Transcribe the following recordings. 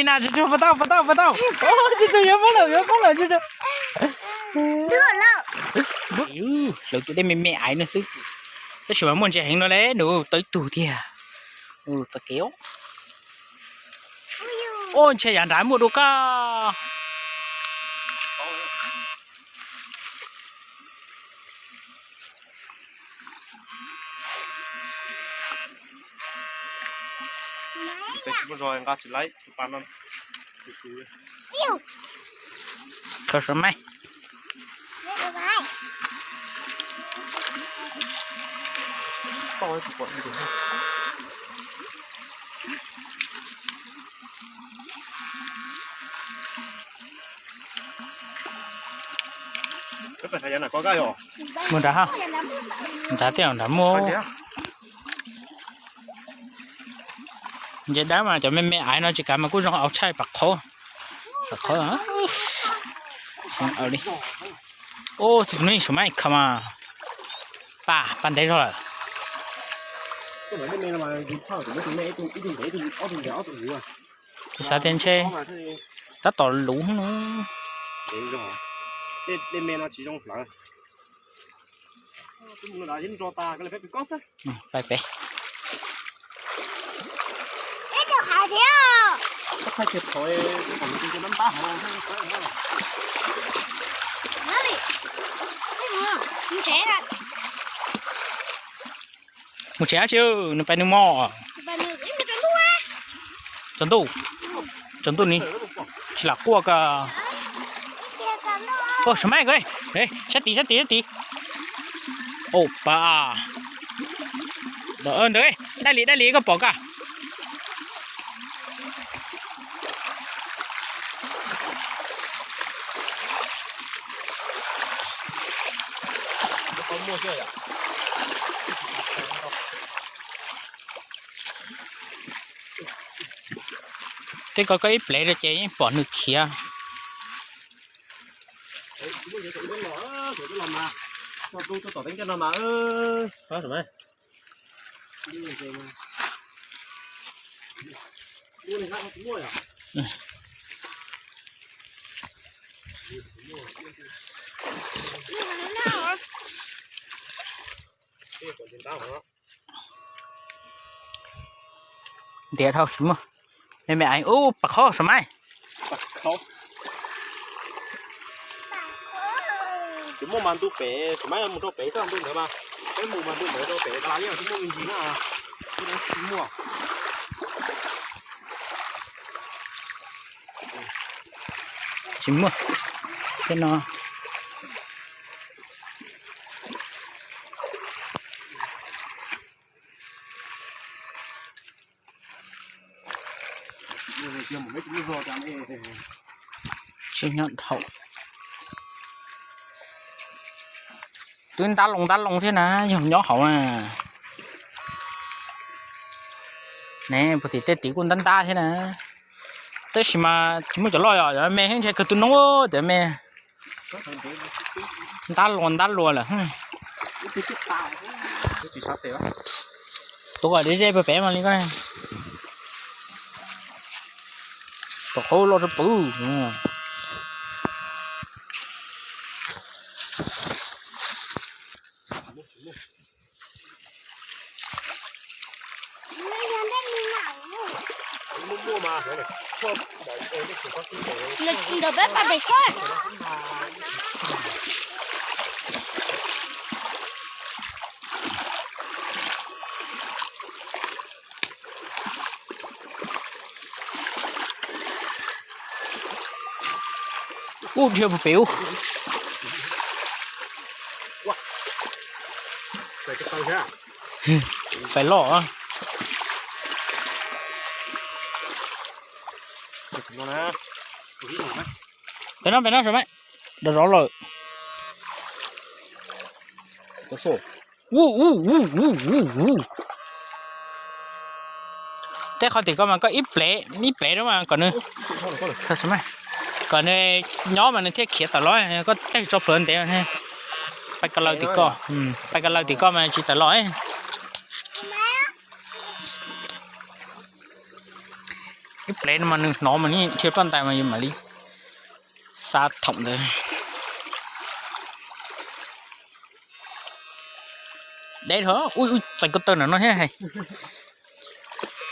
Na, tsis tug, pas tau, pas tau, pas tau. Tsis tug, yuav muab lawm, yuav muab lawm, tsis tug. Hlawv tus dej me me aiv no xwb, tab sis mas muaj ntse heev no le, nws tau ib tug tiag. Txoj kev, o, ntshe yav nrad muaj dua koj. Kho sa mai. Muaj nrad ha, nrad thiab nrad muaj. Nce dab mas cov me me aiv no tsis kav mas kuj zoo au tshaj pam qhov, pam qhov li. Ub, tus no su maib kha mas, pab, pab ntev zog lawm. Kuv xav tias ntshe tab tom luv no. Pais pem. Mus tsev dab tsi, nws pais nws mos. Tsaus ntuj, tsaus ntuj ni, tsis lam quaj ko. Ua, sawv maib ko, sab tid, sab tid, sab tid. Ua pa, ntawd, daj li, daj li koj pom ko. Tej ko koj ib plev rau ces yeej pom nws khiav. Ntiav dhau tsis muaj. Me me aiv, ub, pam qhob sawv maib. Tsis muaj mas ntu pem, sawv maib mus rau pem txoj ntu ntawd mas. Peb mus mas ntu ntawd rau pem tas li twb muaj me ntsis na. Tsis muaj. Tsis muaj. Tej no. Tsis nyob dhau. Twb ntab loo ntab loo thiab na, yog nyob hauv na. Ne, puag tim tej tid kuj ntab ntab thiab na. Tab sis mas tsis muaj cov loj, yog cov me heev ntshe kawg tus noob cov me. Ntab lua ntab lua lawm. Tuav kom deb zeb pem pem mas li ko. Tom qhov loj rau pwv. Ntawm peb pas pem koj. Ub, dhia puag pem ub. Fais loj. Pem no, pem no, sawv maib. Dov zov lawm. Tej qhov tim ko mas koj ib plev, ib plev rau mas kom nws, kom nws nyob mas nws thiaj khiav tawm los, koj tej tso plhuav ntev. Pais ka laws tim ko, pais ka laws tim ko mas tsis tawm los. Ib plev no mas nws hnov mas nws dhia plaj ntais mas yus mam li xa thaum ntawd. Deb dhau, ui, txais ko taw ntawm no thiab hais.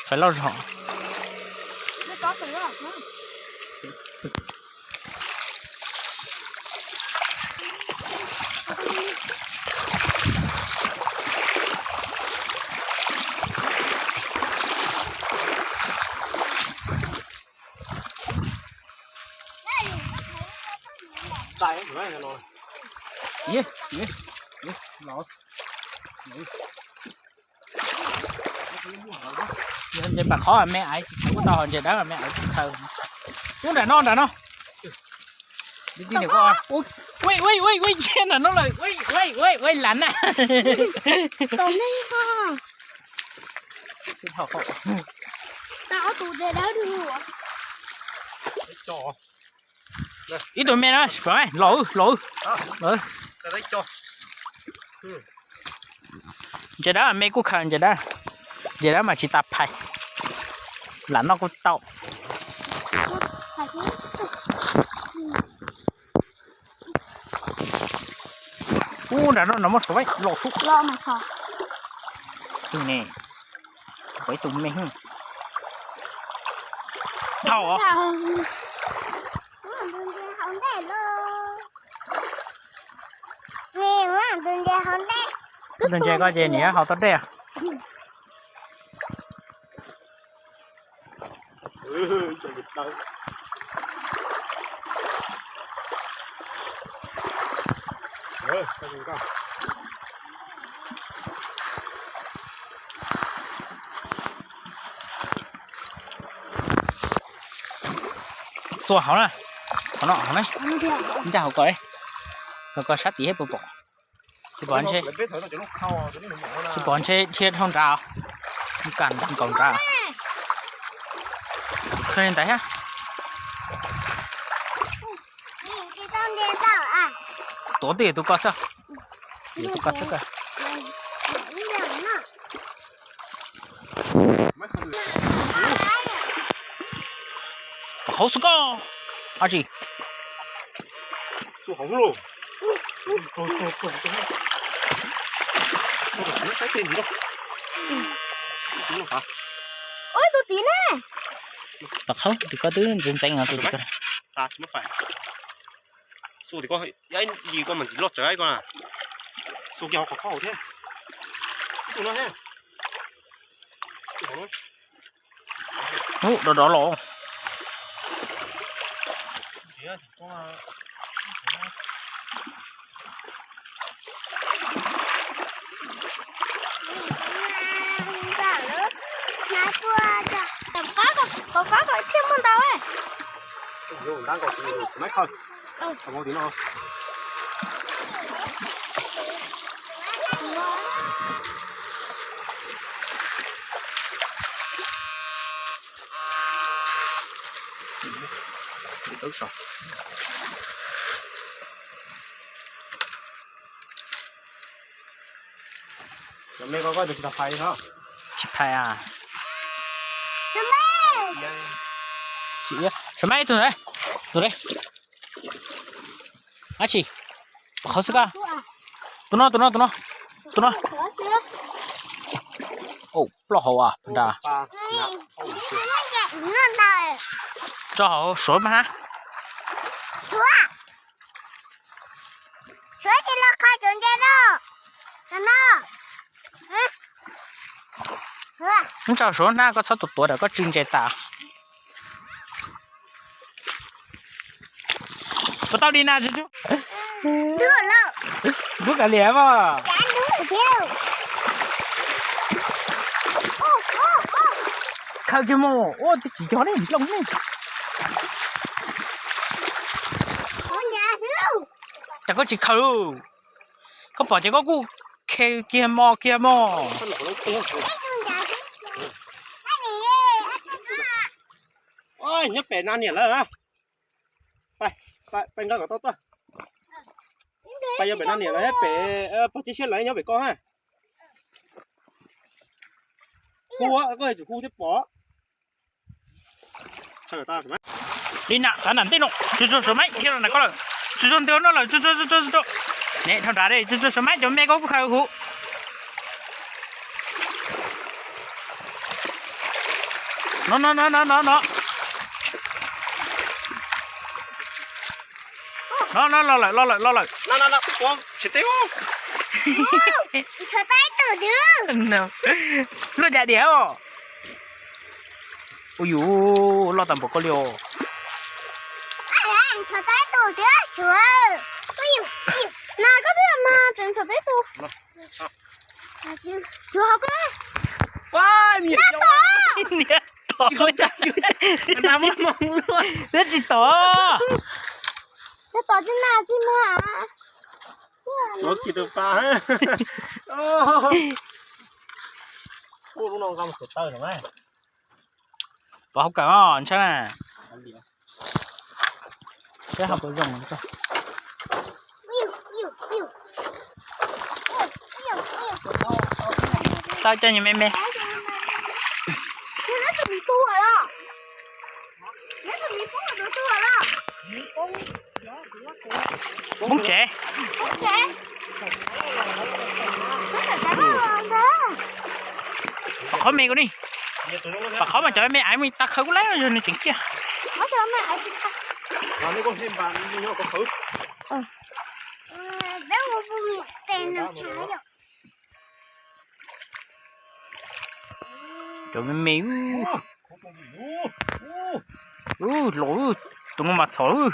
Fais loj zog. Ntses pam qhov me aiv tsis tau, ntses dawb me aiv tsis tau. Ub, nram no, nram no. Ua, ua, ua, ua, nram no lawm, ua, ua, ua, lav na. Ib tug me no, los, los. Ntses dawb me kuj khaws ntses dawb, ntses dawb mas tsis tas phais, lam noj kuj tau. Ub, nram no no muaj suav los xub. Tus ne, ib tug me. Dhau. Tus ntses ko ces niam haus tau dej. Xuas hauv na, hauv no, hauv na, ncaj hauv ko, ko ko sab tid thiab puas pom. Tsis pom ntshe, tsis pom ntshe dhia dhau nrad, kam nkaum nrad. Khaws li ntawd thiab. Tuav twj ywm tus ko xwb, tus ko xwb ko. Qhov xwb ko, ab tsi. Tus tid ne. Los qhaub, tus ko twb ntxeev ntxeev no tus tid ko. Xu tim ko, ib yim ko mas ntxim loj tsawv ko na. Xu kiag hauv qhov hauv thiab. Ub, dov dov los. Tom qab ko thiaj muaj ntau. Tsis phais a. Tsis, tsis phais tus, tus, ab tsi, qhov xwb ko. Tus no, tus no, tus no, tus no. Ploj hauv a nrad. Tso hauv suav mas na. Tso suav na, koj txhob tuav tuav ram koj tsw ntses tas. Puas tau li na? Ntub kav liam mas. Khaws kiag mus, ua tib tsis cog ne, nplooj ne. Cas koj tsis khaws? Koj pom ces koj kuj khaws kiag mos kiag mos. Nyob pem na niam lawm. Pais nkag kom tau tuaj. Pais yog pem na niam lawm thiab pem pog Txiab Siab lawv nyob pem koj ha. Hu, koj yuav tsum hu thiaj pom. Li na, tsav nram ntej no, tsuag tsuag suav maib thiab los nram koj lawm. Tsuag tsuag ntws no lawm, tsuag tsuag tsuag tsuag tsuag. Ne, dhau nrad, tsuag tsuag suav maib cov me koj kuj khaws huv. No no no no no no. No no, los lawm los lawm los lawm. Luaj cas diam os. Ua yus, loj tas npaum koj li os. Niam tom. Twb tsis tom. Pov hauv kawm os, ntshai na. Saib hauv puas zoo. Tau cov me me. Poob tsev. Pom qhov me kuv ni. Pom qhov mas cov me me aiv me tau khaws kuj laib yog nws tseem ciaj. Cov me me. Ub, los, tus no mas txhom.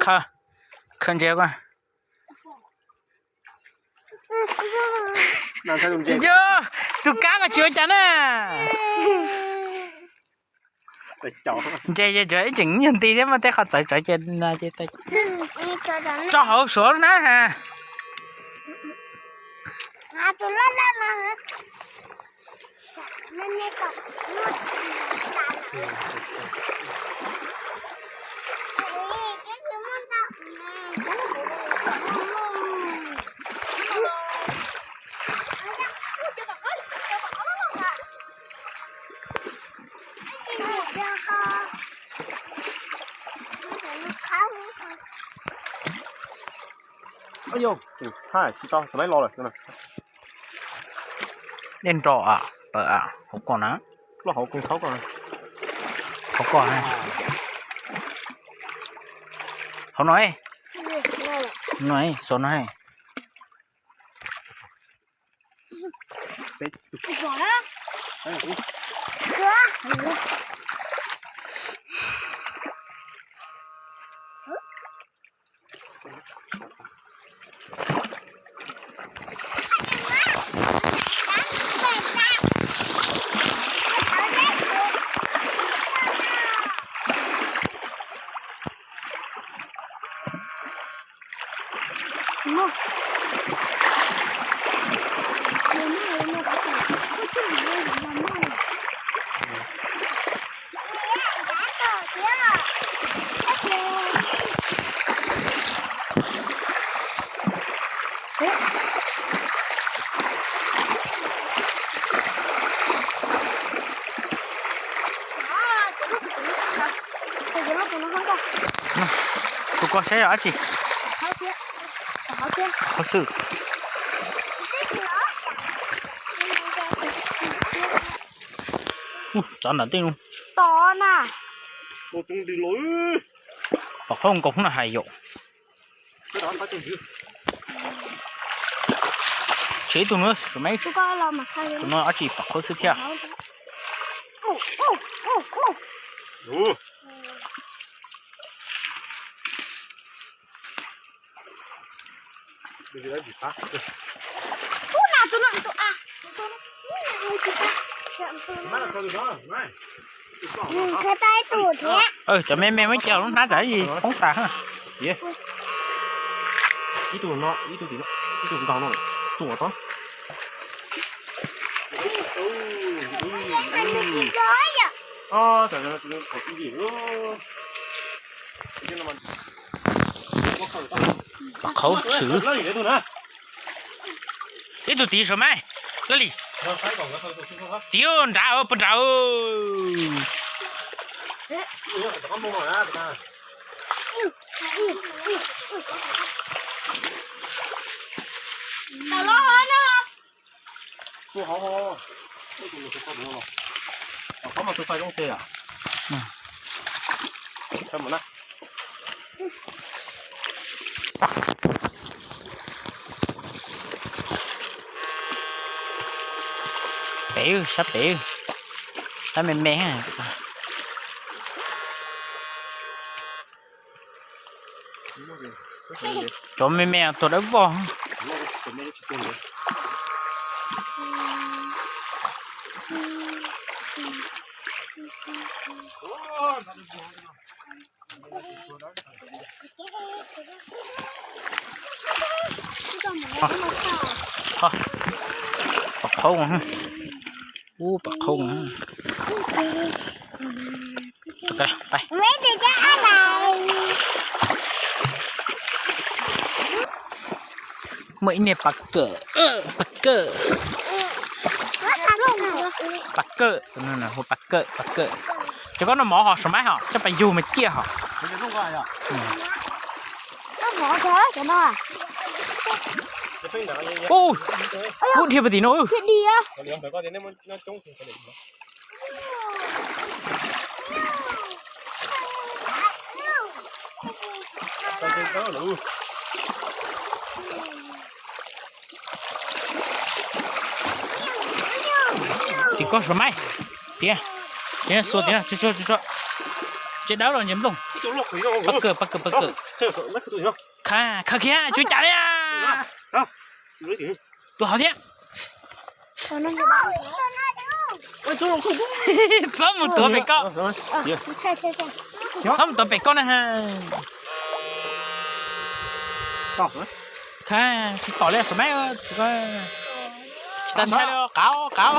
Khaws ntses koj. Yog, tus kab ko tsis ua cas na. Ntses ces tseem ib tseem nyuag nti thiab mas tej qhov txawv txawv ces no ces tso hauv suav na. Dej nro, pawm, hauv ko na. Hauv ko, hauv ko, hauv no, no, xov no. Tus ko saib yog dab tsi? Qhov xwb. Tsav nram tej no. Pom qhov nkaus no hais yom. Tshuav ib tug no, tus no dab tsi pom qhov xwb thiab. Cov me me muab cia lub hnab tsam ib poob tas. Ib tug no, ib tug tim no, ib tug nkaug no, tus tom. Pam qhauv tshwm. Ib tug tim saum mas, laj lim. Tim nrad puag nrad. Pem, sab pem, tab me me. Cov me me tuag dawb vog. Pam qhauv, ub, pam qhauv. Muaj ib niag pam kawm, pam kawm, pam kawm, pam kawm, pam kawm. Cov koj noj mov ho saum mas ho coj pas yug mas ciaj ho. Ub, ub, dhia puag tim no. Tim koj saum mas, tiag, tiag xuas tiag, tsuag tsuag tsuag tsuag. Tsev dawb los ntses nplooj. Pab kawm, pab kawm, pab kawm. Khav, khav kiag, tsuas cas li. Tus hauv thiab. Pab mus tuav pem koj. Pab mus tuav pem koj na. Khav, tsis tom li saum mas. Tsis tas ntshai li, qav qav.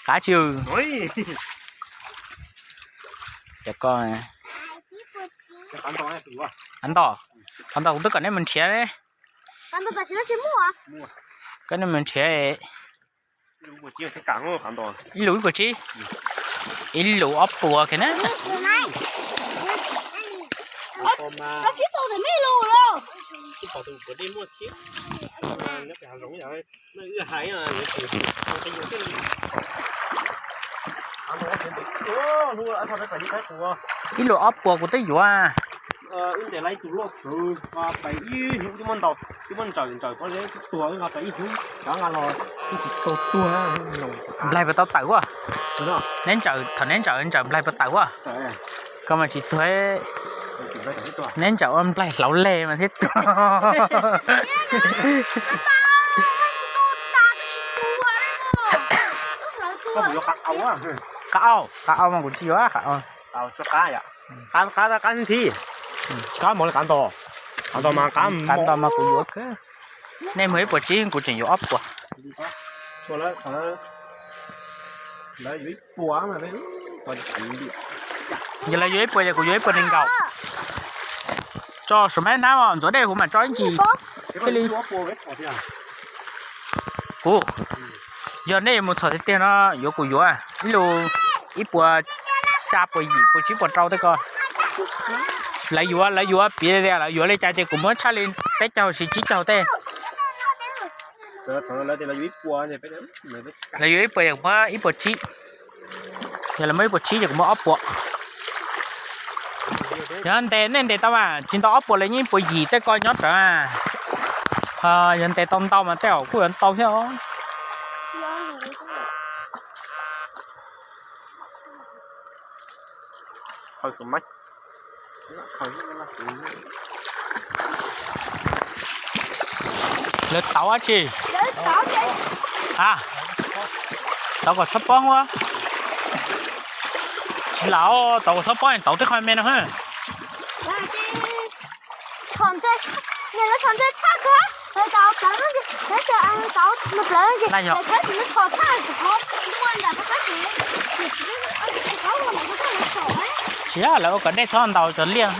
Qav tsis. Cov koj, qav nto, qav nto kuv twb kom nej mus nrhiav. Koj nej mus nrhiav. Ib lus ib puas tsib, ib lus ob puas kiag na. Ib lus ob puas kuv twb yuav. Nplaig puas tau tawm ua? Neb ntsaws, thaum neb ntsaws, ntsawm nplaig puas tawm ua? Koj mas tsis tuag. Neb ntsaws ua nplaig hlauv leg mas thiaj tuag. Qav au, qav au mas kuv tsis yuav qav au. Qav ntxhib, qav mos li qav nto. Qav nto mas kuv yuav kawg. Nej muag ib puas tsib, kuv tseem yuav ob puas. Ces lawv yuav ib puas ces kuv yuav ib puas nees nkaum. Tso saum mab hnab ntxuav dej huv mam tso ib ntsis thiaj li. Kuv, yog nej yuav mus txhom tiag tiag no yuav kuv yuav ib lus ib puas xya puas yim puas tsib puas rau tej ko. Lawv yuav, lawv yuav piav tias lawv yuav li cas ces kuv muab tshaj li peb caug sis tsib caug tej. Lawv yuav ib puas, kuv muab ib puas tsib. Yog lawv muab ib puas tsib ces kuv muab ob puas. Yog ntes, nej ntes tau mas tsis ntau ob puas li, yeej ib puas yim tej ko nyob rawv. Ho yog ntes tau ntau mas tej zaum kuj yuav ntau thiab os. Lawv tauv dab tsi? A, Tauv kom txhob pob ua. Tsis lam, tauv kom txhob pob, tauv twb qhov me no. Laj yog. Tsis yog, lawv ua kom dej txhob ntaus cov liaj.